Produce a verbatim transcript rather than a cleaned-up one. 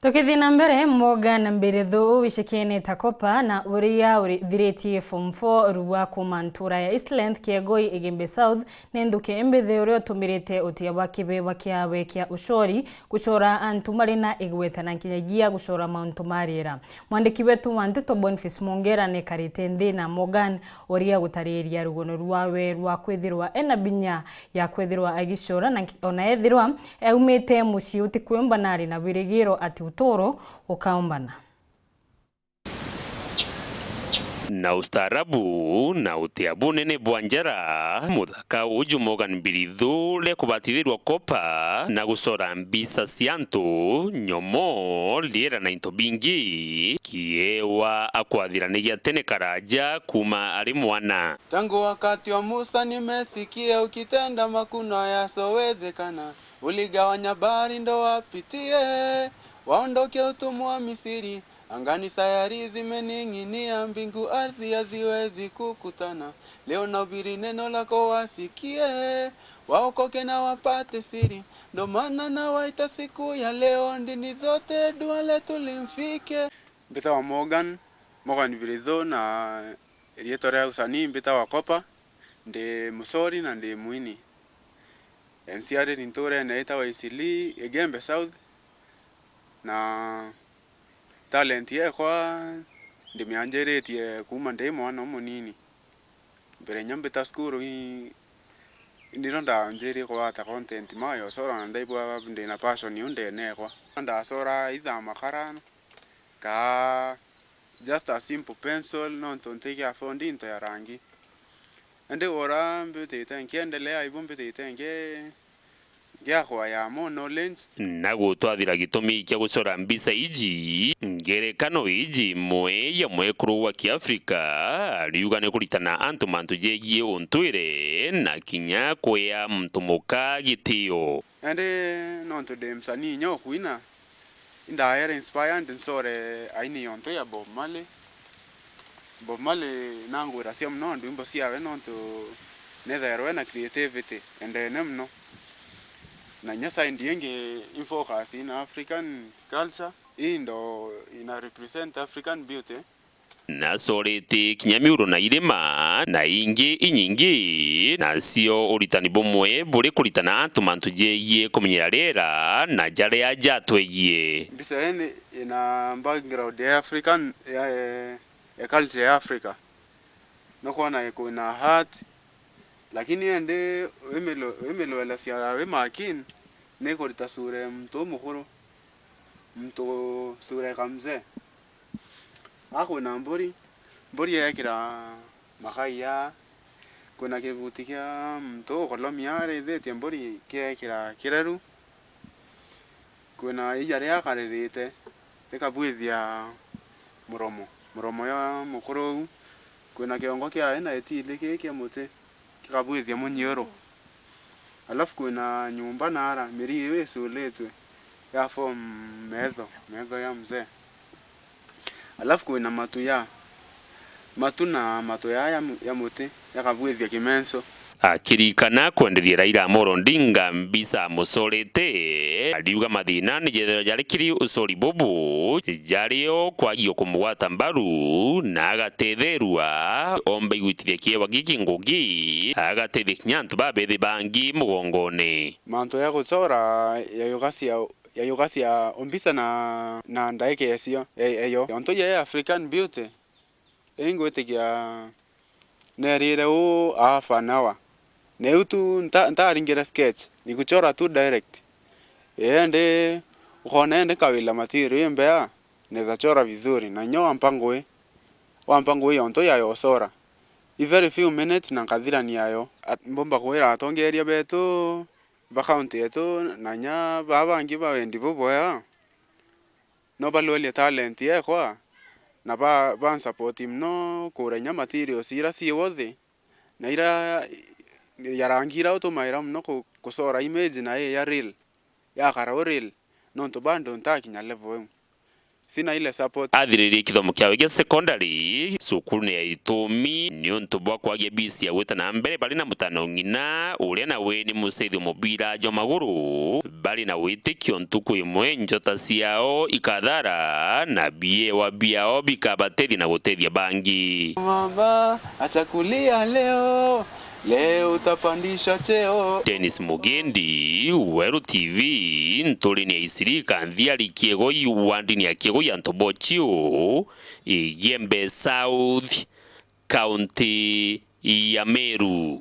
Tukithii na mbere, Morgan Mbirithu wicikene ta kopa na uria urithiritie form four rugwa kuuma ntura ya Eastlands Kiegoi Igembe South, ni nthuki imbithe uria utumirite utia bwa kibeba kiawe kia ucori gucora antu mari na igweta na nkinyagia gucora mauntu ma riera. Mwandiki wetu wa nteto Boniface Mongera nekarite nthi na Morgan uria gutariria rugono rwawe rwa kwithirwa ena binya ya kwithirwa agicora, na nki-, ona ethirwa aumite mucii utikwimba na ari na wirigiro ati uturo ukaumbana. Na ustaarabu na utia bunene bwa njara, muthaka uju Morgan Mbirithu ria kubatithirwa kopa na gucora mbica cia antu, nyomo, riera na into bingi, kiewa akwathiranagia tene karaja kuuma ari mwana. Tangu wakati wa Musa nimesikia ukitenda makuu yasiyowezekana, uligawanya bahari ndo wapitie, waondoke utumwa wa Misri. Angani sayari zimening'inia, mbingu ardhi haziwezi kukutana. Leo nahubiri neno lako wasikie, waokoke na wapate siri. Ndo maana nawaita siku ya leo, ndini zote dua letu limfike. Mbitawa Morgan, Morgan Mbirithu, na riitwa ria usanii mbitawa Kopa. Ndi mucori na ndi mwini. Nciariri nturene itawa Eastleigh, Igembe South, na talent yekwa ndimianjiritie kuuma ndi mwana umunini. Mbere inya mbita cukuru i, i niro ndanjirie kugwata content ma ya ucora, na ndaigua ndina passion iu ndene ekwa. Ndacora either makara, kaa just a simple pencil, nontu ntigia afford into ya rangi. Indi ura mbitite nkiendelea ibu, mbitite nki-, ngiakwaya more knowledge. Na gutwathira gitumi kia gucora mbica iji, ngerekano iji imwe ya mwekuru wa Kiafrika ariuga ni kuritana antu mantu jegie untwire na kinya kwea muntu muka gitio. Indi nontu ndi msanii inya ukuina, indaere inspired ncore aini yontu ya Bob Marley. Bob Marley nangwiracia mono ndwimbo ciawe nontu nethairwe na creativity endene mono. Na inya side ingi in focus in African culture, indo ina represent African beauty. Nacorete kinya miuro na irima, na ingi inyingi, nacio uritani bumwe buri kuritana antu mantu jegie kumenyera riera na jaria jatwegie. Mbica ii ina background ya African, ya, ya culture ya Africa. Nukwona kwina heart, lakini indi wimilo-, wimilwelecia wi makini, nikurita sura ya muntu umukuru, muntu sura ya kamzee. Aa kwina mburi, mburi yekira makaiya, kwina kibuti kia muntu ukolomia arithitie mburi kiekira kireru, kwina ija riakaririte rikabwithia muromo, muromo ya mukuru uu, kwina kiongo kiawe na itili kii kia muti kikabwithia munyiuru. Alafu kwina nyumba naara, miri iu icuritwe ya form metho, metho ya mzee. Alafu kwina matu ya, matu na matu ya, ya mu-, ya muti yakabwithia kimenso. Akirikana kwenderia Raila Amolo Odinga mbica amucorete, ariuga mathina ni jethirwa jari kiri ucori bubu, jari o kwagio kumugwata mbaru, na agatetherua omba igwitithia kiewa giki ngugi, agateithia kinya antu babethi bangi mugongone. Mantu ya gucora yayugacia, yayugacia o mbica na, na ndaika icio, e-, eyo. Yontu ya African beauty, ingwitikia nerire uu half an hour. Na iu tu nta-, ntaringire sketch, ni kuchora tu direct. Indi ukoona indi nkawila material imbea, neza chora vizuri. Na inya wampa ngui, wampa ngui yontu ya yocora. I very few minutes na nkathirania yo. At-, mbumba kwira atongeria betu ba county yetu na inya baa bangi ba wendi bubwega, no balwelie talent yekwa, na ba, bansupport mono kugura inya materials ira cii worthy, na ira ya rangi ira utumaira mono ku-, kucora image na ii ya real, yakara u real, nontu bado ntakinya level iu. Sina ile support. Athiririe kithomo kiawe gia secondary cukuru ni ya Itumi niuntu bwa kwagia bisi ya gwita na mbere bari na mutano ng'ina uria nawe ni mucithio mubira jwa maguru. Bari na witikio ntuku imwe njota ciao ikathara na biewa biao bikabatethia na gutethia bangi. Mama atakulia leo, leo utapandishwa cheo. Dennis Mugendi, Weru T V, nturini ya Isirika, nthiari Kiegoi, wandini ya Kiegoi, antu bochiu, Igembe South, kaunti ya Meru.